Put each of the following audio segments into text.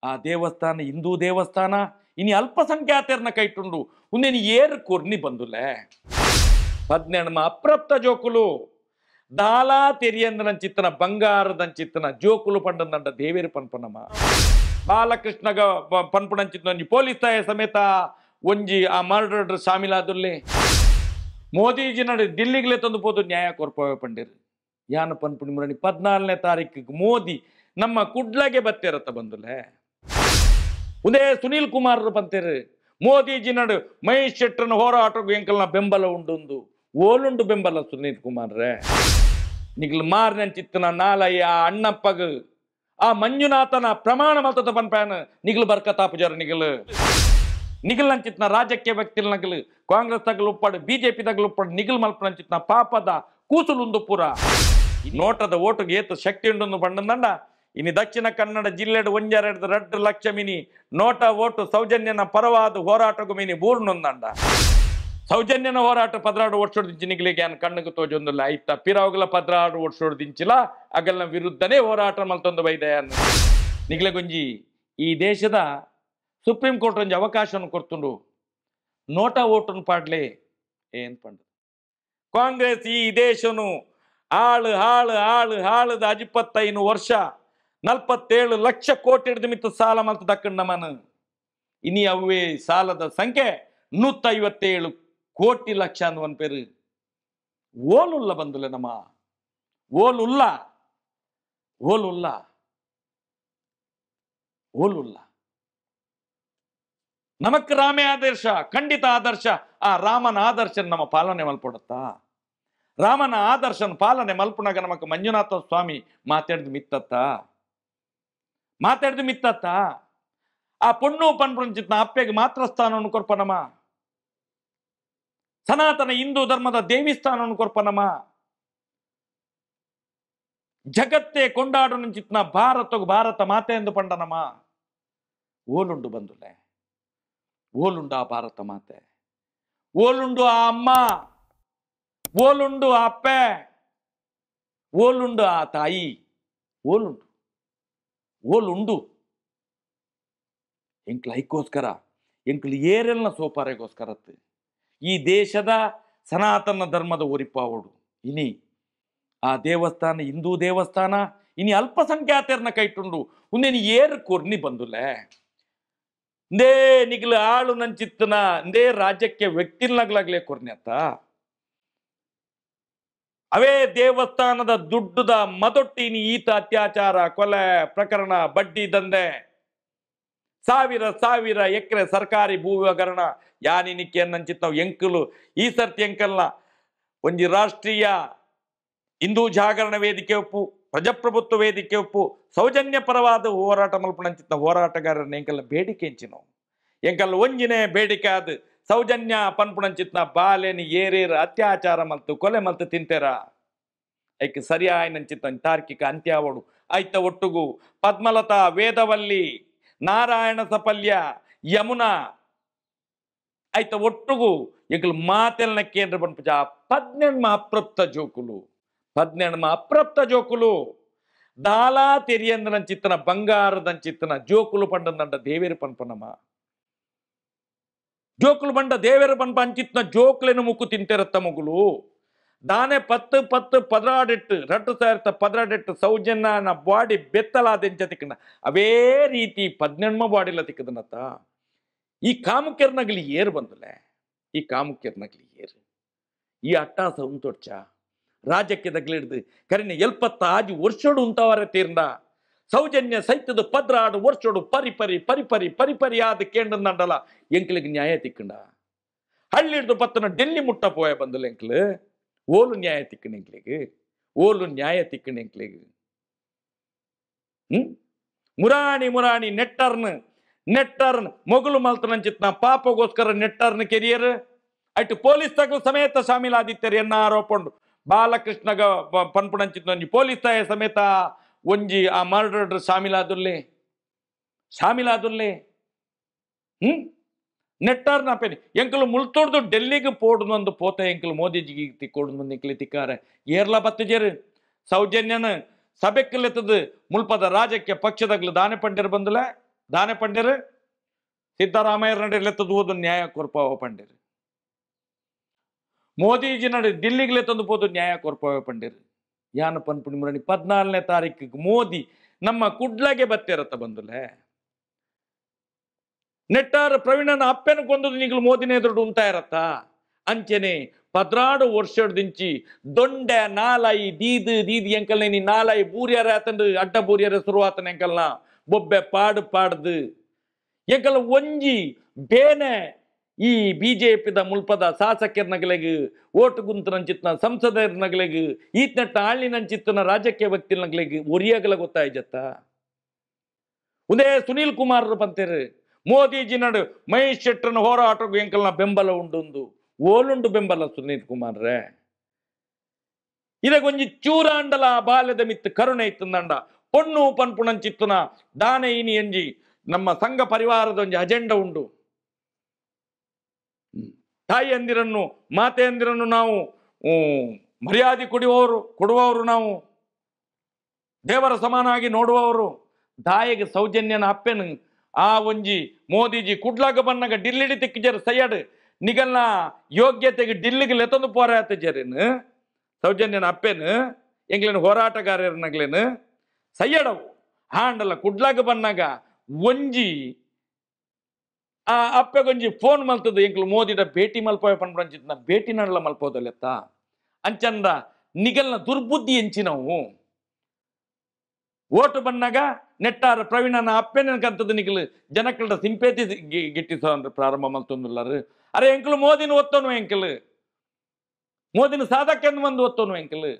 ಆ ದೇವಸ್ಥಾನ ಹಿಂದೂ ದೇವಸ್ಥಾನ ಇನಿ ಅಲ್ಪಸಂಖ್ಯಾತರನ್ನ ಕೈಟುಂಡು ಉಂದೇನು ಏರು ಕೊರ್ನಿ ಬಂದುಲೆ 18 ಅಪ್ರಾಪ್ತ ಜೋಕುಲು ದಾಲಾ ತೆರಿಯಂದನಂಚಿತ್ತನ ಬಂಗಾರದಂಚಿತ್ತನ ಜೋಕುಲು ಪಂಡಂದಂಡ ದೇವೇರು ಪನ್ಪನಮ್ಮ ಬಾಲಕೃಷ್ಣಗ ಪನ್ಪುಣಂಚಿತ್ತನ ಒಂಜಿ ಪೊಲೀಸ್ ತಾಯ ಸಮೇತ ಒಂಜಿ ಆ ಮರ್ಡರ್ ಶಾಮಿಲಾದುಲ್ಲೆ ಮೋದಿಜಿ ನಡೆ ದಿಲ್ಲಿಗ್ಲೆ ತಂದು ಪೋದು ನ್ಯಾಯ ಕೊರ್ಪವೆ ಪಂಡಿರು ಯಾನ ಪನ್ಪುಣಿ ಮುರಣಿ 14ನೇ ತಾರೀಕಿಗೆ ಮೋದಿ ನಮ್ಮ ಕುಡ್ಲಗೆ ಬತ್ತೇರತ್ತ ಬಂದುಲೆ ಉದೇ ಸುನೀಲ್ ಕುಮಾರ್ ಬಂತೇರು ಮೋದಿಜಿ ನಡು ಮಹೇಶ್ ಶೆಟ್ಟರ್ನ ಹೋರಾಟಕ್ಕೂ ಎಂಕಲ್ನ ಬೆಂಬಲ ಉಂಡುಂದು ಓಲುಂಡು ಬೆಂಬಲ ಸುನೀಲ್ ಕುಮಾರ್ರೆ ನಿಗ್ಲು ಮಾರ್ನಂಚಿತ್ತನ ನಾಲಯ್ಯ ಅಣ್ಣಪ್ಪಗ ಆ ಮಂಜುನಾಥನ ಪ್ರಮಾಣ ಮಲ್ತದ ಪನ್ಪ್ಯಾನ ನಿಗ್ಲು ಬರ್ಕತಾಪುಜಾರ ನಿಗಲು ನಿಗಲ್ ನಂಚಿತ್ನ ರಾಜಕೀಯ ವ್ಯಕ್ತಿ ನಗಲು ಕಾಂಗ್ರೆಸ್ ತಗಲು ಉಪ್ಪಾಡು ಬಿಜೆಪಿ ತಗಲು ಉಪ್ಪಾಡು ನಿಗಲ್ ಮಲ್ಪನಂಚಿತ್ನ ಪಾಪದ ಕೂಸುಲುಂದು ಪೂರ ನೋಟದ ಓಟುಗೆ ಏತು ಶಕ್ತಿ ಉಂಡೊಂದು ಪಂಡಂದಂಡ ಇನಿ ದಕ್ಷಿಣ ಕನ್ನಡ ಜಿಲ್ಲೆಡು 1.2 ಲಕ್ಷ ಮಿನಿ ನೋಟ ಓಟು ಸೌಜನ್ಯನ ಪರವಾದ ಹೋರಾಟಕ್ಕೂ ಮಿನಿ ಬೂರ್ನೊಂದಂಡ ಸೌಜನ್ಯನ ಹೋರಾಟ 16 ವರ್ಷದಿಂಚಿ ನಿಗಲಿಗೆ ಕಣ್ಣಿಗೆ ತೋಜೊಂದಿಲ್ಲ ಐತ ಪಿರಾವುಗಳ 16 ವರ್ಷದಿಂಚಿಲ ಅಗಲ್ನ ವಿರುದ್ಧನೇ ಹೋರಾಟ ಮಲ್ತೊಂದು ಬೈದೆಯನ್ ನಿಗಲಗುಂಜಿ ಈ ದೇಶದ ಸುಪ್ರೀಂ ಕೋರ್ಟ್ ಒಂಜಿ ಅವಕಾಶವನ್ನು ಕೊಡ್ತುಂಡು ನೋಟ ಓಟನ್ನು ಪಾಡ್ಲೆ ಏನ್ ಪಂಡ ಕಾಂಗ್ರೆಸ್ ಈ ದೇಶನು ಆಳು ಹಾಳು ಹಾಳು ಹಾಳದ 25 ವರ್ಷ 47 ಲಕ್ಷ ಕೋಟಿ ಹಿಡಿದು ಮಿತ್ತ ಸಾಲ ಮಲ್ತ ದಕ್ಕಂಡ ಮನ ಇನಿ ಅವೇ ಸಾಲದ ಸಂಖ್ಯೆ 157 ಕೋಟಿ ಲಕ್ಷ ಅನ್ನುವನ್ ಪೇರು ಓಲುಲ್ಲ ಬಂದುಲೆ ನಮ್ಮ ಓಲುಲ್ಲ ಓಲುಲ್ಲ ಓಲುಲ್ಲ ನಮಕ್ ರಾಮೇ ಆದರ್ಶ ಖಂಡಿತ ಆದರ್ಶ ಆ ರಾಮನ ಆದರ್ಶ ನಮ್ಮ ಪಾಲನೆ ಮಲ್ಪೊಡತ್ತಾ ರಾಮನ ಆದರ್ಶನ ಪಾಲನೆ ಮಲ್ಪುನಾಗ ನಮಕ್ ಮಂಜುನಾಥ ಸ್ವಾಮಿ ಮಾತಾಡ್ದು ಮಿತ್ತತ್ತ ಮಾತಾಡ್ದು ಮಿತ್ತತ್ತ ಆ ಪೊಣ್ಣು ಪನ್ಪುಂಚಿತ್ನ ಅಪ್ಪೆಗೆ ಮಾತ್ರ ಸ್ಥಾನವನ್ನು ಕೊರ್ಪನಮ್ಮ ಸನಾತನ ಹಿಂದೂ ಧರ್ಮದ ದೇವಿ ಸ್ಥಾನವನ್ನು ಕೊರ್ಪನಮ್ಮ ಜಗತ್ತೇ ಕೊಂಡಾಡನುಂಚಿತ್ನ ಭಾರತಗೂ ಭಾರತ ಮಾತೆ ಎಂದು ಪಂಡನಮ್ಮ ಓಲುಂಡು ಬಂದುಲೆ ಓಲುಂಡು ಆ ಭಾರತ ಮಾತೆ ಓಲುಂಡು ಆ ಅಮ್ಮ ಓಲುಂಡು ಆ ಅಪ್ಪೆ ಓಲುಂಡು ಆ ತಾಯಿ ಓಲುಂಡು ಓಲುಂಡು ಎಂಕ್ಲ ಐಕ್ಕೋಸ್ಕರ ಎಂಕ್ಲು ಏರೆಲ್ನ ಸೋಪಾರೆಗೋಸ್ಕರತ್ತು ಈ ದೇಶದ ಸನಾತನ ಧರ್ಮದ ಒರಿಪಾವಡು ಇನಿ ಆ ದೇವಸ್ಥಾನ ಹಿಂದೂ ದೇವಸ್ಥಾನ ಇನಿ ಅಲ್ಪಸಂಖ್ಯಾತರನ್ನ ಕೈಟುಂಡು ಉಂದೇನು ಏರು ಕೊರ್ನಿ ಬಂದುಲೆ ಇಂದೇ ನಿಗ್ಲು ಆಳು ನಂಚಿತ್ತನ ಇಂದೇ ರಾಜ್ಯಕ್ಕೆ ವ್ಯಕ್ತಿಲ್ನಾಗ್ಲಾಗ್ಲೇ ಕೊರ್ನಿ ಅತ್ತ ಅವೇ ದೇವಸ್ಥಾನದ ದುಡ್ಡುದ ಮದೊಟ್ಟಿನಿ ಈತ ಅತ್ಯಾಚಾರ ಕೊಲೆ ಪ್ರಕರಣ ಬಡ್ಡಿ ದಂಧೆ ಸಾವಿರ ಸಾವಿರ ಎಕರೆ ಸರ್ಕಾರಿ ಭೂ ಹಗರಣ ಯಾನಿನಿಕ್ಕೆ ನಂಚಿತ್ತ ಎಂಕಲು ಈ ಸರ್ತಿ ಎಂಕಲ್ನ ಒಂಜಿ ರಾಷ್ಟ್ರೀಯ ಹಿಂದೂ ಜಾಗರಣ ವೇದಿಕೆ ಒಪ್ಪು ಪ್ರಜಾಪ್ರಭುತ್ವ ವೇದಿಕೆ ಒಪ್ಪು ಸೌಜನ್ಯ ಪರವಾದ ಹೋರಾಟ ಮಲ್ಪಣಂಚಿತ್ತ ಹೋರಾಟಗಾರರನ್ನ ಎಂಕಲ್ಲ ಬೇಡಿಕೆ ಎಂಚಿನವು ಎಂಕಲ್ಲ ಒಂಜಿನೇ ಬೇಡಿಕೆ ಅದು ಸೌಜನ್ಯ ಪನ್ಪುಣಂಚಿತ್ನ ಬಾಲೆನಿ ಏರೇರು ಅತ್ಯಾಚಾರ ಮಲ್ತು ಕೊಲೆ ಮಲ್ತು ತಿಂತೇರ ಐಕ್ ಸರಿಯಾಯನಂಚಿತ್ತ ತಾರ್ಕಿಕ ಅಂತ್ಯಾವಡು ಐತ ಒಟ್ಟುಗು ಪದ್ಮಲತಾ ವೇದವಲ್ಲಿ ನಾರಾಯಣ ಸಪಲ್ಯ ಯಮುನಾ ಐತ ಒಟ್ಟುಗು ಎಂಕಲ್ ಮಾತೆಲ್ನ ಕೇಂದ್ರ ಪನ್ಪುಜ 18 ಅಪ್ರಾಪ್ತ ಜೋಕುಲು 18 ಅಪ್ರಾಪ್ತ ಜೋಕುಲು ದಾಲಾ ತೆರಿಯಂದನಂಚಿತ್ತನ ಬಂಗಾರದಂಚಿತ್ತನ ಜೋಕುಲು ಪಂಡಂದಂಡ ದೇವೇರು ಪನ್ಪನಮ್ಮ ಜೋಕುಲು ಬಂಡ ದೇವೇರು ಪನ್ಪ ಅಂಚಿತ್ನ ಜೋಕ್ಲೆನು ಮುಕ್ಕು ತಿಂತಿರತ್ತ ಮಗುಲು ದಾನೆ 10 10 16 2016 ಸೌಜನ್ಯನ ಬಾಡಿ ಬೆತ್ತಲಾದೆಂಚ ತಿಕ್ಕನ ಅವೇ ರೀತಿ 18 ಬಾಡಿಲ ತಿಕ್ಕದನತ್ತ ಈ ಕಾಮುಕ್ಯರ್ನಗಲಿ ಏರು ಬಂದಲೆ ಈ ಕಾಮುಕ್ಯರ್ನಗಲಿ ಏರು ಈ ಅಟ್ಟಾಸ ಉಂತೊಡ್ಚ ರಾಜ್ಯಕ್ಕೆ ತಗಲಿಡ್ದು ಕರಿನ 75 ವರ್ಷಡು ಉಂತವರ ತೀರ್ನ ಸೌಜನ್ಯ ಸೈತದ 16 ವರ್ಷಡು ಪರಿ ಪರಿ ಪರಿ ಪರಿ ಪರಿ ಪರಿಯಾದ ಕೇಂದ್ರಂಡಲ ಎಂಕ್ಲಿಗೆ ನ್ಯಾಯ ತಿಕ್ಕಂಡ ಹಳ್ಳಿಡ್ದು ಪತ್ತನ ಡೆಲ್ಲಿ ಮುಟ್ಟ ಪೋಯ ಬಂದಲ ಎಂಕ್ಲು ಓಲು ನ್ಯಾಯ ತಿಕ್ಕಣ ಎಂಕ್ಲಿಗೆ ಓಲು ನ್ಯಾಯ ತಿಕ್ಕಣ ಎಂಕ್ಲಿಗೆ ಮುರಾಣಿ ಮುರಾಣಿ ನೆಟ್ಟರ್ನ್ ನೆಟ್ಟರ್ನ್ ಮೊಗಲು ಮಲ್ತನಂಚಿತ್ನ ಪಾಪಗೋಸ್ಕರ ನೆಟ್ಟರ್ನ್ ಕೆರಿಯರ್ ಅಟ್ಟು ಪೊಲೀಸ್ ತಗಲು ಸಮೇತ ಶಾಮೀಲಾದಿತ್ಯರು ಎನ್ನ ಆರೋಪ ಉಂಡು ಬಾಲಕೃಷ್ಣಗ ಪನ್ಪುಣಂಚಿತ್ನ ಒಂಜಿ ಪೊಲೀಸ್ ತಾಯ ಸಮೇತ ಒಂಜಿ ಆ ಮರ್ಡರ್ ಶಾಮೀಲಾದುಲ್ಲೆ ಶಾಮೀಲಾದುಲ್ಲೆ ನೆಟ್ಟಾರ್ನ ಪೇನಿ ಎಂಕಲು ಮುಳ್ತೋಡ್ದು ಡೆಲ್ಲಿಗೆ ಪೋಡ್ದು ಒಂದು ಪೋತ ಎಂಕಲು ಮೋದಿಜಿಗೆ ತಿಕ್ಕೋಡು ಬಂದು ಎಂಕಲಿ ತಿಕ್ಕಾರೆ ಏರ್ಲ ಬತ್ತಜೇರು ಸೌಜನ್ಯನ ಸಭೆಕ್ಕಲೆತ್ತದು ಮುಲ್ಪದ ರಾಜಕ್ಕೆ ಪಕ್ಷದಾಗ್ಲು ದಾನೆ ಪಂಡಿರು ಬಂದಲೆ ದಾನೆ ಪಂಡೇರು ಸಿದ್ದರಾಮಯ್ಯರ ನಡೆ ಲೆತ್ತದು ಹೋದು ನ್ಯಾಯ ಕೊರ್ಪಾವ ಪಂಡೇರು ಮೋದಿಜಿ ನಡೆ ದಿಲ್ಲಿಗೆ ತಂದು ಹೋದು ನ್ಯಾಯ ಕೊರ್ಪಾವ ಪಂಡೇರು ಯಾನ ಪನ್ಪುಣಿ ಮುರಣಿ 14ನೇ ತಾರೀಕಿಗೆ ಮೋದಿ ನಮ್ಮ ಕುಡ್ಲಗೆ ಬತ್ತೇರತ್ತ ಬಂದುಲೆ ನೆಟ್ಟಾರ ಪ್ರವೀಣನ ಅಪ್ಪೆನ ಕೊಂದು ನಿಗಲು ಮೋದಿನ ಎದುರು ಉಂತಾ ಇರತ್ತ ಅಂಚೆನೆ 16 ವರ್ಷದಿಂಚಿ ದೊಂಡೆ ನಾಲಾಯಿ ದೀದು ದೀದಿ ಎಂಕಲ್ನ ನೀ ನಾಲಾಯಿ ಬೂರಿಯರ ಆತಂದು ಅಡ್ಡ ಬೂರಿಯರ ಶುರುವಾತನ ಎಂಕಲ್ನ ಬೊಬ್ಬೆ ಪಾಡು ಪಾಡ್ದು ಎಂಕಲ್ ಒಂಜಿ ಬೇನೆ ಈ ಬಿಜೆಪಿದ ಮುಲ್ಪದ ಶಾಸಕರ್ನಗಲೆಗ್ ಓಟು ಗುಂತನಂಚಿತ್ನ ಸಂಸದರ್ನಗಲೆಗ್ ಈತ್ನೆಟ್ಟ ಆಳಿನಂಚಿತ್ತನ ರಾಜಕೀಯ ವ್ಯಕ್ತಿನಗಲೆಗ್ ಒರಿಯಾಗಲ ಗೊತ್ತಾಯ್ಜತ್ತ ಉದೇ ಸುನೀಲ್ ಕುಮಾರ್ ಪಂತೇರು ಮೋದಿಜಿ ನಡು ಮಹೇಶ್ ಶೆಟ್ಟರ್ನ ಹೋರಾಟಕ್ಕೂ ಎಂಕಲ್ನ ಬೆಂಬಲ ಉಂಡುಂದು ಓಲುಂಡು ಬೆಂಬಲ ಸುನೀಲ್ ಕುಮಾರ್ರೆ ಇದಕ್ಕೊಂಜಿ ಚೂರಾಂಡಲ ಬಾಲ್ಯದ ಮಿತ್ತು ಕರುಣೆ ಇತ್ತಂದಂಡ ಪೊಣ್ಣು ಪನ್ಪುಣಂಚಿತ್ತನ ದಾನೆ ಇನಿ ಎಂಜಿ ನಮ್ಮ ಸಂಘ ಪರಿವಾರದ ಒಂಜಿ ಅಜೆಂಡ ಉಂಡು ತಾಯಿ ಅಂದಿರನ್ನು ಮಾತೆ ಅಂದಿರನ್ನು ನಾವು ಮರ್ಯಾದೆ ಕೊಡುವವರು ನಾವು ದೇವರ ಸಮಾನಾಗಿ ನೋಡುವವರು ದಾಯಿಗೆ ಸೌಜನ್ಯನ ಅಪ್ಪೆನು ಆ ಒಂಜಿ ಮೋದಿಜಿ ಕುಡ್ಲಾಗ ಬನ್ನಾಗ ಡಿಲ್ಲಿಡಿ ತಿಕ್ಕಿಜರು ಸಯ್ಯಾಡು ನಿಗಲ್ನ ಯೋಗ್ಯತೆಗೆ ಡಿಲ್ಲಿಗೆ ಲೆತ್ತೊಂದು ಪೋರಾತ ಜರೇನು ಸೌಜನ್ಯನ ಅಪ್ಪೇನು ಎಂಗ್ಲೇನು ಹೋರಾಟಗಾರನಗ್ಲೇನು ಸಯ್ಯಡವು ಹಾಂಡಲ್ಲ ಕುಡ್ಲಾಗ ಬನ್ನಾಗ ಒಂಜಿ ಆ ಅಪ್ಪೆಗೊಂಜಿ ಫೋನ್ ಮಲ್ತದ ಎಂಕ್ಲು ಮೋದಿಡ ಭೇಟಿ ಮಲ್ಪೋಯ ಪನ್ಪಂಚಿತ್ನ ಭೇಟಿ ನಡಲ ಮಲ್ಪೋದಲೆತ್ತ ಅಂಚಂದ ನಿಗಲ್ನ ದುರ್ಬುದ್ಧಿ ಎಂಚಿನವು ಓಟು ಬನ್ನಾಗ ನೆಟ್ಟಾರ ಪ್ರವೀಣನ ಅಪ್ಪೆನಕಂತದ ನಿಗಲು ಜನಕಲ್ಡ ಸಿಂಪೇತಿ ಗಿಟ್ಟಿಸೋ ಅಂದ್ರೆ ಪ್ರಾರಂಭ ಮಲ್ತೊಂದುಲ್ಲಾರು ಅರೆ ಎಂಕಲು ಮೋದಿನ ಒತ್ತೋನು ಎಂಕಲು ಮೋದಿನ ಸಾಧಕೆಂದು ಬಂದು ಒತ್ತೋನು ಎಂಕಲು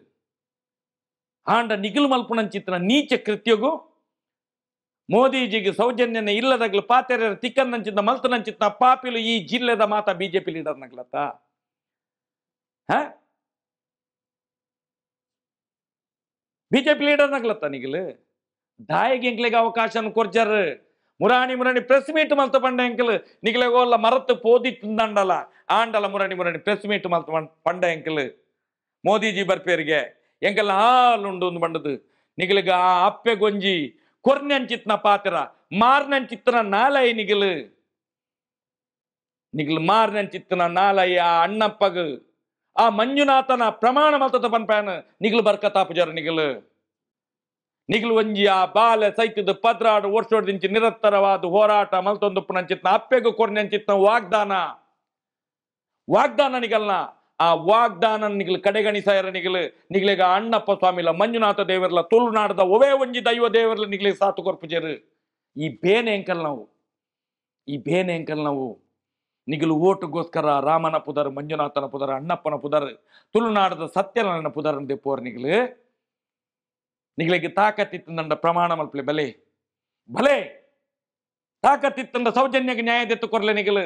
ಆಂಡ ನಿಗಲು ಮಲ್ಪುಣಂಚಿತ್ನ ನೀಚ ಕೃತ್ಯಗೂ ಮೋದಿಜಿಗೆ ಸೌಜನ್ಯನ ಇಲ್ಲದಾಗ್ಲು ಪಾತೆರ ತಿಕ್ಕನ್ನಂಚಿತ್ತ ಮಲ್ತನಂಚಿತ್ನ ಪಾಪಿಲು ಈ ಜಿಲ್ಲೆದ ಮಾತಾ ಬಿಜೆಪಿ ಲೀಡರ್ ನಗ್ಲತ್ತ ಹ ಬಿಜೆಪಿ ಲೀಡರ್ ನಗ್ಲತ್ತ ನಿಗಲು ದಾಯಿಗೆ ಎಂಕ್ಲೆಗೆ ಅವಕಾಶ ಕೊರ್ಜರ್ ಮುರಾಣಿ ಮುರಾಣಿ ಪ್ರೆಸ್ ಮೀಟ್ ಮಲ್ತ ಪಂಡ ಎಂಕಲ್ ನಿಗಲೆಗೋಲ್ಲ ಮರத்து ಪೋದಿ ತಿಂದಂಡಲ ಆಂಡಲ ಮುರಾಣಿ ಮುರಾಣಿ ಪ್ರೆಸ್ ಮೀಟ್ ಮಲ್ತ ಪಂಡ ಎಂಕಲ್ ಮೋದಿಜಿ ಬರ್ಪೇರಿಗೆ ಎಂಕಲ್ ಹಾಲುಂಡು ಒಂದು ಬಂಡದು ನಿಗಲಿಗೆ ಆ ಅಪ್ಪೆ ಗೊಂಜಿ ಕೊರ್ನಂಚಿತ್ನ ಪಾತ್ರ ಮಾರ್ನಂಚಿತ್ನ ನಾಲೈ ನಿಗಲು ನಿಗಲು ಮಾರ್ನಂಚಿತ್ನ ನಾಲೈ ಆ ಅಣ್ಣಪ್ಪಗ ಆ ಮಂಜುನಾಥನ ಪ್ರಮಾಣ ಮಲ್ತದ ಪನ್ಪಾನ ನಿಗಲು ಬರ್ಕತಾಪುಜಾರ ನಿಗಲು ನಿಗಲು ಒಂಜಿ ಆ ಬಾಲೆ ಸೈತದ 14 ವರ್ಷದಿಂಚಿ ನಿರಂತರವಾದ ಹೋರಾಟ ಮಲ್ತೊಂದುಪ್ಪುನಂಚಿತ್ನ ಅಪ್ಪೆಗು ಕೊರ್ನಂಚಿತ್ನ ವಾಗ್ದಾನ ವಾಗ್ದಾನ ನಿಗಲ್ನ ಆ ವಾಗ್ದಾನ ನಿಗಲು ಕಡೆಗಣಿಸಾಯರ ನಿಗಲು ನಿಗಲಿಗ ಅಣ್ಣಪ್ಪ ಸ್ವಾಮಿಲ ಮಂಜುನಾಥ ದೇವರ್ಲ ತುಳುನಾಡದ ಒವೇ ಒಂಜಿ ದೈವ ದೇವರ್ಲ ನಿಗಲಿಗೆ ಸಾತು ಕೊರ್ಪುಜರು ಈ ಬೇನೆ ಎಂಕಲ್ ನಾವು ಈ ಬೇನೆ ಎಂಕಲ್ ನಾವು ನಿಗಲು ಓಟುಗೋಸ್ಕರ ರಾಮನ ಪುದರ್ ಮಂಜುನಾಥನ ಪುದರ್ ಅಣ್ಣಪ್ಪನ ಪುದರ್ ತುಳುನಾಡದ ಸತ್ಯನಾರಾಯಣ ಪುದರ್ ಪೋರ್ ನಿಗಲು ನಿಗಲಿಗೆ ತಾಕತ್ತಿತ್ತಂದ ಪ್ರಮಾಣ ಮಲ್ಪಲೆ ಬಲೆ ಭಲೆ ತಾಕತ್ತಿತ್ತಂದ ಸೌಜನ್ಯಕ್ಕೆ ನ್ಯಾಯ ದೆತ್ತು ಕೊರ್ಲೆ ನಿಗಲು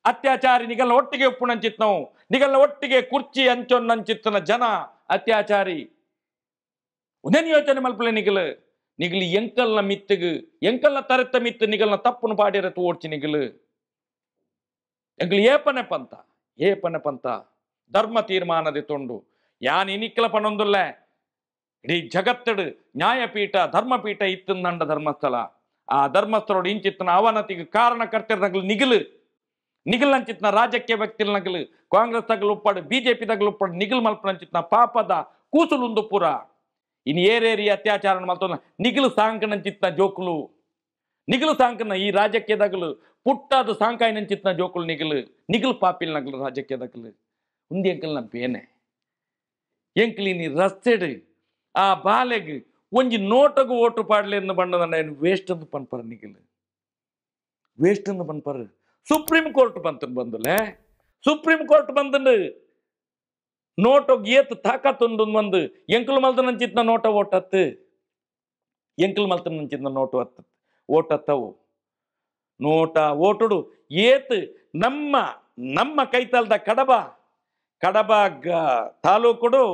ಅತ್ಯಾಚಾರಿ ನಿಗಲ್ನ ಒಟ್ಟಿಗೆ ಉಪ್ಪುಣಂಚಿತ್ನವು ನಿಗಲ್ನ ಒಟ್ಟಿಗೆ ಕುರ್ಚಿ ಅಂಚೊನ್ನಂಚಿತ್ತನ ಜನ ಅತ್ಯಾಚಾರಿ ಉದೇನ್ ಯೋಚನೆ ಮಲ್ಪಲೆ ನಿಗಲು ನಿಗಲು ಎಂಕಲ್ನ ಮಿತ್ತಿಗು ಎಂಕಲ್ನ ತರೆತ್ತ ಮಿತ್ತು ನಿಗಲ್ನ ತಪ್ಪುನು ಪಾಡಿರ ತೋಡ್ಚಿ ನಿಗಲು ಎಂಕಲ್ ಏಪನೆ ಪಂತ ಏಪನೆ ಪಂತ ಧರ್ಮ ತೀರ್ಮಾನದಿ ತೊಂಡು ಯಾನ್ ಇನಿಕ್ಕಲ ಪಣೊಂದುಲ್ಲ ಇಡೀ ಜಗತ್ತಡು ನ್ಯಾಯಪೀಠ ಧರ್ಮಪೀಠ ಇತ್ತಂದಂಡ ಧರ್ಮಸ್ಥಳ ಆ ಧರ್ಮಸ್ಥಳೋಡು ಇಂಚಿತ್ತನ ಅವನತಿಗೆ ಕಾರಣಕರ್ತಿರ್ನಗಲು ನಿಗಲು ನಿಗಲ್ನಂಚಿತ್ನ ರಾಜಕೀಯ ವ್ಯಕ್ತಿಲ್ ನಗಲು ಕಾಂಗ್ರೆಸ್ ತಗಲು ಉಪ್ಪಾಡು ಬಿಜೆಪಿ ತಗಲು ಉಪ್ಪಾಡು ನಿಗಲ್ ಮಲ್ಪನಂಚಿತ್ನ ಪಾಪದ ಕೂಸುಲುಂದು ಪೂರ ಇನ್ನು ಏರೇರಿ ಅತ್ಯಾಚಾರ ಮಲ್ತೊಂದ ನಿಗಲು ಸಾಂಕನಂಚಿತ್ನ ಜೋಕುಲು ನಿಗಲು ಸಾಂಕನ ಈ ರಾಜಕೀಯದಾಗಲು ಪುಟ್ಟಾದ ಸಾಂಕಾಯಿನಂಚಿತ್ನ ಜೋಕುಲು ನಿಗಲು ನಿಗಲು ಪಾಪಿಲ್ ನಗಲು ರಾಜಕೀಯದಾಗಲು ಉಂದಿ ಎಂಕಲ್ನ ಬೇನೆ ಎಂಕಲಿ ನೀ ರಸ್ತೆಡು ಆ ಬಾಲೆಗ್ ಒಂಜಿ ನೋಟಗು ಓಟು ಪಾಡ್ಲೆ ಎಂದು ಬಣ್ಣದ ವೇಸ್ಟ್ ಅಂದು ಪನ್ಪರ ನಿಗಲು ವೇಸ್ಟ್ ಅಂದು ಪನ್ಪರ ಸುಪ್ರೀಂ ಕೋರ್ಟ್ ಬಂತನ್ ಬಂದಲೆ ಸುಪ್ರೀಂ ಕೋರ್ಟ್ ಬಂತಂಡು ನೋಟೋಗ್ ಏತ್ ತಾಕತ್ತೊಂದು ಬಂದು ಎಂಕಲ್ ಮಲ್ತನಂಚಿತ್ನ ನೋಟ ಓಟತ್ತು ಎಂಕಲ್ ಮಲ್ತನಂಚಿತ್ನ ನೋಟು ಹತ್ತು ಓಟತ್ತವು ನೋಟ ಓಟುಡು ಏತ್ ನಮ್ಮ ನಮ್ಮ ಕೈತಲ್ದ ಕಡಬ ಕಡಬ ತಾಲೂಕುಡು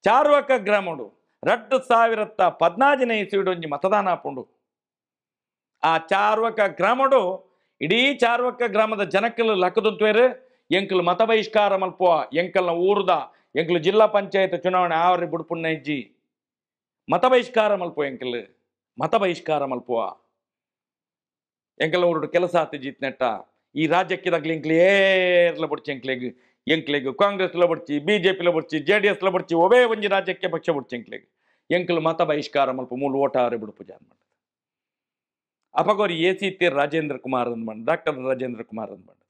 ಚಾರ್ವಕ ಗ್ರಾಮಡು 2014ನೇ ಇಸ್ವಿಡು ಒಂಜಿ ಮತದಾನ ಆಪುಂಡು ಆ ಚಾರ್ವಕ ಗ್ರಾಮಡು ಇಡೀ ಚಾರ್ವಕ ಗ್ರಾಮದ ಜನಕ್ಕಲು ಲಕ್ಕದಂತೇರು ಎಂಕಲ್ ಮತ ಬಹಿಷ್ಕಾರ ಮಲ್ಪುವ ಎಂಕಲ್ನ ಊರ್ದ ಎಂಕಲ್ ಜಿಲ್ಲಾ ಪಂಚಾಯತ್ ಚುನಾವಣೆ ಆವರಿ ಬುಡ್ಪುಣ್ಣ ಇಜ್ಜಿ ಮತ ಬಹಿಷ್ಕಾರ ಮಲ್ಪುವ ಎಂಕಲ್ ಮತ ಬಹಿಷ್ಕಾರ ಮಲ್ಪುವ ಎಂಕಲ ಊರುಡು ಕೆಲಸ ಆತ ಜಿತ್ನೆಟ್ಟ ಈ ರಾಜ್ಯಕ್ಕೆ ತಗ್ಲಿ ಎಂಕ್ಲೆ ಏರ್ಲ ಬುಡ್ಚಿ ಎಂಕ್ಲೆಗ್ ಎಂಕ್ಲೆಗ್ ಕಾಂಗ್ರೆಸ್ಲ ಬುಡ್ಚಿ ಬಿಜೆಪಿಲ ಬುಡ್ಚಿ ಜೆಡಿಎಸ್ಲ ಬುಡ್ಚಿ ಒವೇ ಒಂಜಿ ರಾಜ್ಯಕ್ಕೆ ಪಕ್ಷ ಬುಡ್ಚಿ ಎಂಕ್ಲೆಗ್ ಎಂಕಲ್ ಮತ ಬಹಿಷ್ಕಾರ ಮಲ್ಪ ಮೂಲು ಓಟಾರೆ ಬಿಡುಪು ಜಾನ್ ಮಂಡದ ಅಪಗೋರಿ ಎ ಸಿ ತೀರ್ ರಾಜೇಂದ್ರ ಕುಮಾರ್ ಅಂದ್ಮಂಡ ಡಾಕ್ಟರ್ ರಾಜೇಂದ್ರ ಕುಮಾರ್ ಅಂದ್ಮಂಡದ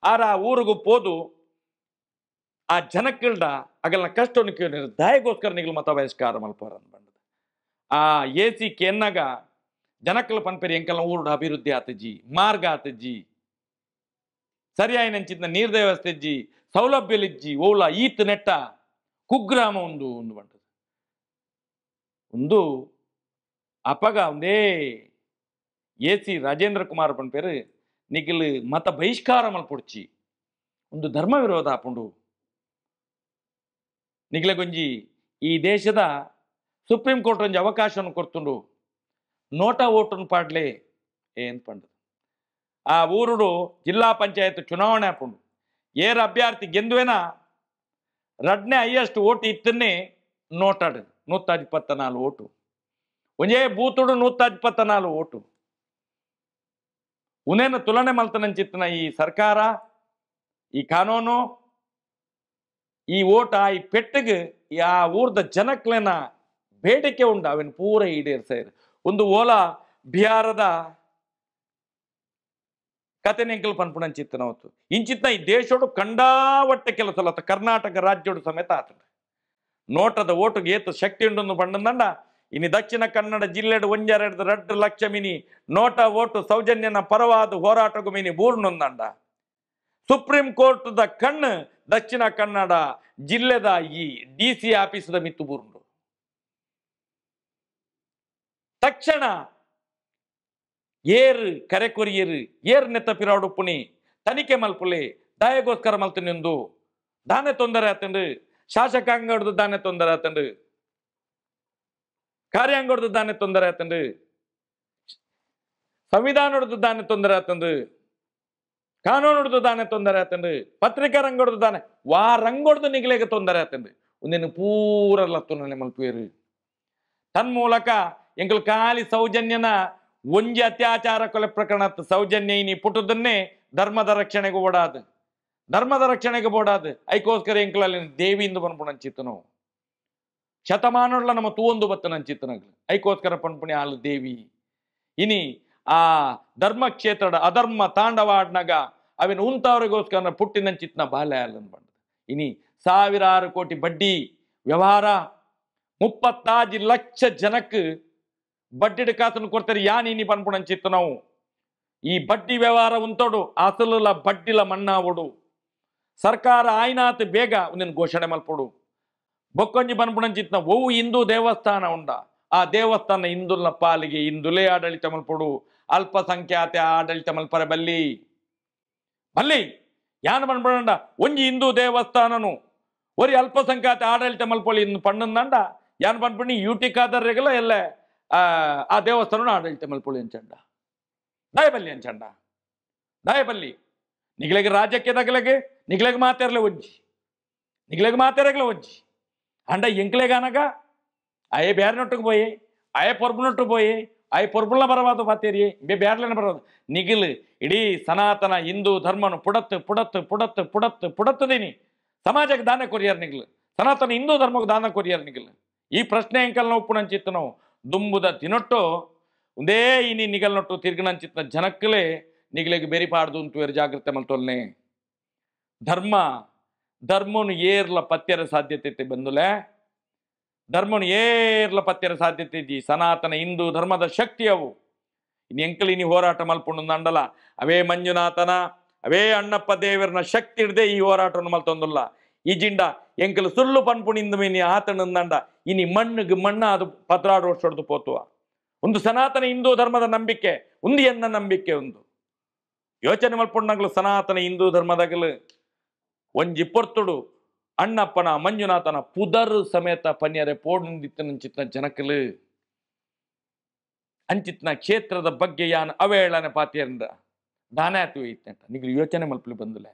ಆರ ಆ ಊರಿಗೂ ಪೋದು ಆ ಜನಕ್ಕಲ್ಡ ಅಗಲ್ನ ಕಷ್ಟವನ್ನು ಕೇಳಿ ದಾಯಗೋಸ್ಕರ ನಿಗಲು ಮತ ಬಹಿಷ್ಕಾರ ಮಲ್ಪೋರ್ ಅಂದ್ಮಂಡದ ಆ ಎ ಸಿ ಕೆನ್ನಾಗ ಜನಕ್ಕಲ ಪನ್ಪೇರಿ ಎಂಕಲ್ನ ಊರುಡು ಅಭಿವೃದ್ಧಿ ಆತಜ್ಜಿ ಮಾರ್ಗ ಆತಜ್ಜಿ ಸರಿಯಾಯಿನಂಚಿನ ನೀರ್ದ ವ್ಯವಸ್ಥೆ ಇಜ್ಜಿ ಸೌಲಭ್ಯಲಿಜ್ಜಿ ಓಲ ಈತ್ ನೆಟ್ಟ ಕುಗ್ರಾಮ ಒಂದು ಒಂದು ಬಂಟದ ಒಂದು ಅಪಗ ಒಂದೇ ಎ ಸಿ ರಾಜೇಂದ್ರ ಕುಮಾರ್ ಪನ್ಪೇರು ನಿಗಿಲ್ ಮತ ಬಹಿಷ್ಕಾರ ಮಲ್ಪೊಡ್ಚಿ ಒಂದು ಧರ್ಮ ವಿರೋಧ ಆಪುಂಡು ನಿಗಿಲ ಗೊಂಜಿ ಈ ದೇಶದ ಸುಪ್ರೀಂ ಕೋರ್ಟ್ ಒಂಜಿ ಅವಕಾಶವನ್ನು ಕೊಡ್ತುಂಡು ನೋಟಾ ಓಟನ್ನು ಪಾಡ್ಲೆ ಏನ್ ಪಂಡದು ಆ ಊರುಡು ಜಿಲ್ಲಾ ಪಂಚಾಯತ್ ಚುನಾವಣೆ ಆಪುಂಡು ಏರ್ ಅಭ್ಯರ್ಥಿ ಗೆಂದುವೇನ ರಡ್ನೆ ಹೈಯೆಸ್ಟ್ ಓಟು ಇತ್ತನ್ನೇ ನೋಟಾಡು 124 ಓಟು ಒಂಜೇ ಬೂತುಡು 124 ಓಟು ಉನೇನ ತುಲನೆ ಮಲ್ತನಂಚಿತ್ತನ ಈ ಸರ್ಕಾರ ಈ ಕಾನೂನು ಈ ಓಟ ಈ ಪೆಟ್ಟಿಗೆ ಆ ಊರ್ದ ಜನಕ್ಲೆನ ಬೇಡಿಕೆ ಉಂಡು ಅವೇನು ಪೂರ ಈಡೇರ್ಸಾಯಿರು ಒಂದು ಓಲಾ ಬಿಹಾರದ ಕತೆ ನೆಂಕಲ್ ಪನ್ಪುಣಂಚಿತ್ತನ ಅವತ್ತು ಇಂಚಿತ್ನ ಈ ದೇಶೋಡು ಕಂಡಾವಟ್ಟೆ ಕೆಲಸ ಕರ್ನಾಟಕ ರಾಜ್ಯೋಡು ಸಮೇತ ಆತಂಡ ನೋಟದ ಓಟುಗೆ ಏತು ಶಕ್ತಿ ಉಂಡೊಂದು ಪಂಡಂದಂಡ ಇನಿ ದಕ್ಷಿಣ ಕನ್ನಡ ಜಿಲ್ಲೆಡು ಒಂಜರೆಡ್ದು 2 ಲಕ್ಷ ಮಿನಿ ನೋಟ ಓಟು ಸೌಜನ್ಯನ ಪರವಾದ ಹೋರಾಟಗು ಮಿನಿ ಬೂರ್ನೊಂದಂಡ ಸುಪ್ರೀಂ ಕೋರ್ಟ್ದ ಕಣ್ಣು ದಕ್ಷಿಣ ಕನ್ನಡ ಜಿಲ್ಲೆದ ಈ ಡಿ ಸಿ ಆಫೀಸದ ಮಿತ್ತು ಬೂರ್ಂಡು ತಕ್ಷಣ ಏರ್ ಕರೆಕೊರಿಯರು ಏರ್ ನೆತ್ತ ಪಿರಾಡುಪ್ಪುನಿ ತನಿಖೆ ಮಲ್ಪುಲೆ ದಾಯಗೋಸ್ಕರ ಮಲ್ತು ದಾನೆ ತೊಂದರೆ ಆತಂಡು ಶಾಸಕಾಂಗಡ್ದು ದಾನೆ ತೊಂದರೆ ಆತಂಡು ಕಾರ್ಯಾಂಗಡ್ದು ದಾನೆ ತೊಂದರೆ ಆತಂಡು ಸಂವಿಧಾನಡ್ದು ದಾನೆ ತೊಂದರೆ ಆತಂಡು ಕಾನೂನುಡ್ದು ದಾನೆ ತೊಂದರೆ ಆತಂಡು ಪತ್ರಿಕಾ ರಂಗಡ್ದು ದಾನೆ ವಾ ರಂಗೊಡ್ದು ನಿಗಲೇಗ ತೊಂದರೆ ಆತಂಡು ಒಂದೇನು ಪೂರ ಲತ್ತುನನೆ ಮಲ್ಪುವೇರು ತನ್ಮೂಲಕ ಎಂಕಲ್ ಖಾಲಿ ಸೌಜನ್ಯನ ಒಂಜಿ ಅತ್ಯಾಚಾರ ಕೊಲೆ ಪ್ರಕರಣ ಸೌಜನ್ಯ ಇನಿ ಪುಟ್ಟದನ್ನೇ ಧರ್ಮದ ರಕ್ಷಣೆಗೆ ಓಡಾದು ಧರ್ಮದ ರಕ್ಷಣೆಗೆ ಬೋಡಾದು ಐಕೋಸ್ಕರ ಎಂಕಲಲ್ಲಿ ದೇವಿಯಿಂದ ಪನ್ಪುಣಂಚಿತ್ತನು ಶತಮಾನಗಳ ನಮ್ಮ ತೂವೊಂದು ಬತ್ತನಂಚಿತ್ತನಗ್ಲು ಐಕೋಸ್ಕರ ಪನ್ಪುಣಿ ಆಲು ದೇವಿ ಇನಿ ಆ ಧರ್ಮಕ್ಷೇತ್ರದ ಅಧರ್ಮ ತಾಂಡವಾಡ್ನಾಗ ಅವಿನ ಉಂತವರಿಗೋಸ್ಕರ ಪುಟ್ಟಿನಂಚಿತ್ನ ಬಾಲ್ಯ ಅಲ್ಲ ಬಂದ ಇನಿ ಸಾವಿರಾರು ಕೋಟಿ ಬಡ್ಡಿ ವ್ಯವಹಾರ 35 ಲಕ್ಷ ಜನಕ್ಕೆ ಬಡ್ಡಿ ಕಾಸನ್ನು ಕೊಡ್ತಾರೆ ಯಾನ್ ಇನಿ ಪನ್ಪುಣಂಚಿತ್ತು ನಾವು ಈ ಬಡ್ಡಿ ವ್ಯವಹಾರ ಉಂತೋಡು ಅಸಲುಲ ಬಡ್ಡಿಲ ಮಣ್ಣಾವಡು ಸರ್ಕಾರ ಆಯ್ನಾತ್ ಬೇಗ ಒಂದಿನ ಘೋಷಣೆ ಮಲ್ಪಡು ಬೊಕ್ಕೊಂಜಿ ಪನ್ಪುಣಂಚಿತ್ನ ಒವು ಹಿಂದೂ ದೇವಸ್ಥಾನ ಉಂಡ ಆ ದೇವಸ್ಥಾನ ಹಿಂದುಲ್ನ ಪಾಲಿಗೆ ಹಿಂದುಲೇ ಆಡಳಿತ ಮಲ್ಪಡು ಅಲ್ಪಸಂಖ್ಯಾತೆ ಆಡಳಿತ ಮಲ್ಪರೆ ಬಲ್ಲಿ ಬಲ್ಲಿ ಯಾನ್ ಪನ್ಪುಣಂಡ ಒಂಜಿ ಹಿಂದೂ ದೇವಸ್ಥಾನನು ಒರಿ ಅಲ್ಪಸಂಖ್ಯಾತೆ ಆಡಳಿತ ಮಲ್ಪೊಳಿ ಇಂದು ಪಣ್ಣಂದಂಡ ಯಾನ್ ಪನ್ಪುಣಿ ಯೂಟಿಕಾದರ್ರೆಗಲ ಎಲ್ಲ ಆ ದೇವಸ್ಥಾನ ಆಡಳಿತ ಮಲ್ಪೊಳಿ ಅಂಚಂಡ ದಯಬಲ್ಲಿ ಅಂಚಂಡ ದಯಬಲ್ಲಿ ನಿಗಲೆಗೆ ರಾಜ್ಯಕ್ಕೆ ತಗಲೆಗೆ ನಿಗಲೆಗೆ ಮಾತೆರ್ಲೆ ಒಂಜಿ ನಿಗಲೆಗೆ ಮಾತೆರಗಲ ಒಂಜಿ ಅಂಡ ಎಂಕ್ಲೆಗಾನಗ ಅಯ್ಯ ಬೇರೆ ಪೋಯಿ ಅಯ್ಯ ಪೊರ್ಬುನೊಟ್ಟು ಪೋಯಿ ಅಯ್ಯ ಪೊರ್ಬುಲ ಬರವಾದ ಪಾತೇರಿ ಬೇ ಬೇರ್ಲೆನ ಬರವಾದ ನಿಗಿಲು ಇಡೀ ಸನಾತನ ಹಿಂದೂ ಧರ್ಮನು ಪುಡತ್ತು ಪುಡತ್ತು ಪುಡತ್ತು ಪುಡತ್ತು ಪುಡತ್ತದೀನಿ ಸಮಾಜಕ್ಕೆ ದಾನ ಕೊರಿಯರ್ ನಿಗಲು ಸನಾತನ ಹಿಂದೂ ಧರ್ಮಕ್ಕೆ ದಾನ ಕೊರಿಯರ್ ನಿಗಲು ಈ ಪ್ರಶ್ನೆ ಎಂಕಲ್ನ ಒಪ್ಪುಣಂಚಿತ್ತು ನಾವು ದುಂಬುದ ತಿನೊಟ್ಟು ಒಂದೇ ಇನಿ ನಿಗಲ್ನೊಟ್ಟು ತಿರ್ಗನಂಚಿತ್ನ ಜನಕ್ಕಲೇ ನಿಗಲೆಗೆ ಬೆರಿಪಾಡ್ದು ಅಂತು ಜಾಗ್ರತೆ ಮಲ್ತೊಲ್ನೆ ಧರ್ಮ ಧರ್ಮನು ಏರ್ಲ ಪತ್ಯರ ಸಾಧ್ಯತೆ ಬಂದುಲೆ ಧರ್ಮನು ಏರ್ಲ ಪತ್ಯರ ಸಾಧ್ಯತೆ ಇದ್ದಿ ಸನಾತನ ಹಿಂದೂ ಧರ್ಮದ ಶಕ್ತಿ ಅವು ಇನ್ನು ಎಂಕಲ್ ಇನಿ ಹೋರಾಟ ಮಲ್ಪುಂಡು ಅಂಡಲ ಅವೇ ಮಂಜುನಾಥನ ಅವೇ ಅಣ್ಣಪ್ಪ ದೇವರನ ಶಕ್ತಿ ಹಿಡ್ದೆ ಈ ಹೋರಾಟವನ್ನು ಮಲ್ತೊಂದುಲ್ಲ ಈ ಜಿಂಡ ಎಂಕಲ್ ಸುಳ್ಳು ಪನ್ಪುಣಿಂದ ಮೀನಿ ಆತನಂದಂಡ ಇನಿ ಮಣ್ಣಿಗೆ ಮಣ್ಣ ಅದು 16 ವರ್ಷ ಹೊಡೆದು ಪೋತುವ ಒಂದು ಸನಾತನ ಹಿಂದೂ ಧರ್ಮದ ನಂಬಿಕೆ ಒಂದು ಎನ್ನ ನಂಬಿಕೆ ಒಂದು ಯೋಚನೆ ಮಲ್ಪೊಂಡಂಗ್ಲು ಸನಾತನ ಹಿಂದೂ ಧರ್ಮದಾಗಲು ಒಂಜಿ ಪೊರ್ತುಡು ಅಣ್ಣಪ್ಪನ ಮಂಜುನಾಥನ ಪುದರ್ ಸಮೇತ ಪನ್ಯರೆ ಪೋಡುಂದಿತ್ತನಂಚಿತ್ನ ಜನಕಲು ಅಂಚಿತ್ನ ಕ್ಷೇತ್ರದ ಬಗ್ಗೆ ಯಾನ್ ಅವೇಳನೆ ಪಾತಿಯಂದ ದಾನೆ ಆತು ಇತ್ತಂಟ ನಿಗ್ಲು ಯೋಚನೆ ಮಲ್ಪಲಿ ಬಂದುಲೆ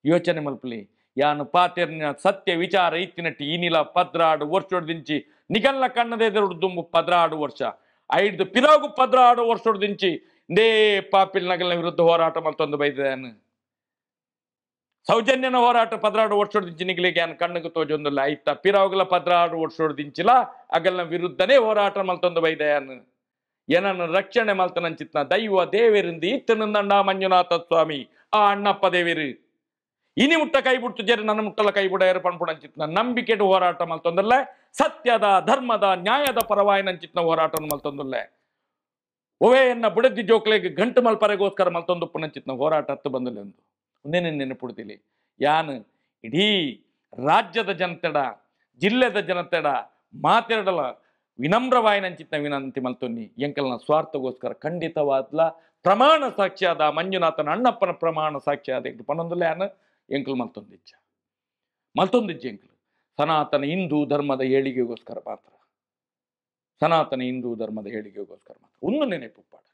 ಯೋಚನೆ ಮಲ್ಪಲಿ ಯಾನು ಪಾತಿರ್ನ ಸತ್ಯ ವಿಚಾರ ಇತ್ತಿನಟ್ಟಿ ಈನಿಲ 14 ವರ್ಷದಿಂಚಿ ನಿಗಲ್ಲ ಕಣ್ಣದೆ ದುಂಬು 14 ವರ್ಷ ಐದು ಪಿರಾಗು 16 ವರ್ಷದಿಂಚಿ ಇಂದೇ ಪಾಪಿಲ್ ನಗಲ್ನ ವಿರುದ್ಧ ಹೋರಾಟ ಮಲ್ತೊಂದು ಬೈದಾನು. ಸೌಜನ್ಯನ ಹೋರಾಟ 16 ವರ್ಷದಿಂಚಿ ನಿಗಲಿಗೆ ಯಾನ್ ಕಣ್ಣುಗೆ ತೋಜೊಂದುಲ್ಲ. ಐತ ಪಿರಾವುಗಲ 16 ವರ್ಷದಿಂಚಿಲ ಅಗಲ್ನ ವಿರುದ್ಧನೇ ಹೋರಾಟ ಮಲ್ತೊಂದು ಬೈದಯಾನು. ಏನನ್ನು ರಕ್ಷಣೆ ಮಲ್ತನಂಚಿತ್ನ ದೈವ ದೇವರಿಂದ ಇತ್ತನಂದಂಡ ಮಂಜುನಾಥ ಸ್ವಾಮಿ ಆ ಅಣ್ಣಪ್ಪ ದೇವರು ಇನಿ ಮುಟ್ಟ ಕೈ ಬಿಡ್ತು ಜರಿ ನನ್ನ ಮುಟ್ಟಲ ಕೈ ಬಿಡಯರು ಪಣ್ಪುಣಂಚಿತ್ನ ನಂಬಿಕೆಡು ಹೋರಾಟ ಮಲ್ತೊಂದಲ್ಲ. ಸತ್ಯದ ಧರ್ಮದ ನ್ಯಾಯದ ಪರವಾಯಿನಂಚಿತ್ನ ಹೋರಾಟವನ್ನು ಮಲ್ತೊಂದಲ್ಲ. ಒವೇ ಎನ್ನ ಬುಡದಿ ಜೋಕ್ಲೆಗ್ ಗಂಟು ಮಲ್ಪರೆಗೋಸ್ಕರ ಮಲ್ತೊಂದುಪ್ಪುನಂಚಿತ್ನ ಹೋರಾಟ ಹತ್ತು ಬಂದಲ್ಲ ಎಂದು ಒಂದೇನೆ ನೆನಪುಡ್ದಿಲಿ. ಯಾನು ಇಡೀ ರಾಜ್ಯದ ಜನತೆಡ ಜಿಲ್ಲೆದ ಜನತೆಡ ಮಾತೆರಡಲ ವಿನಮ್ರವಾಯಿನಂಚಿತ್ನ ವಿನಂತಿ ಮಲ್ತೊನ್ನಿ. ಎಂಕಲ್ನ ಸ್ವಾರ್ಥಗೋಸ್ಕರ ಖಂಡಿತವಾದ್ಲ ಪ್ರಮಾಣ ಸಾಕ್ಷಿಯಾದ ಮಂಜುನಾಥನ ಅಣ್ಣಪ್ಪನ ಪ್ರಮಾಣ ಸಾಕ್ಷಿಯಾದ ಎಂಕಲ್ ಪನ್ನೊಂದುಲ್ಲ. ಯಾನು ಎಂಕಲ್ ಮಲ್ತೊಂದಿಜ್ಜ ಮಲ್ತೊಂದಿಜ್ಜ ಎಂಕಲ್ ಸನಾತನ ಹಿಂದೂ ಧರ್ಮದ ಏಳಿಗೆಗೋಸ್ಕರ ಮಾತ್ರ, ಸನಾತನ ಹಿಂದೂ ಧರ್ಮದ ಏಳಿಗೆಗೋಸ್ಕರ ಮಾತ್ರ ಒಂದು ನೆನಪುಪ್ಪಾಡ.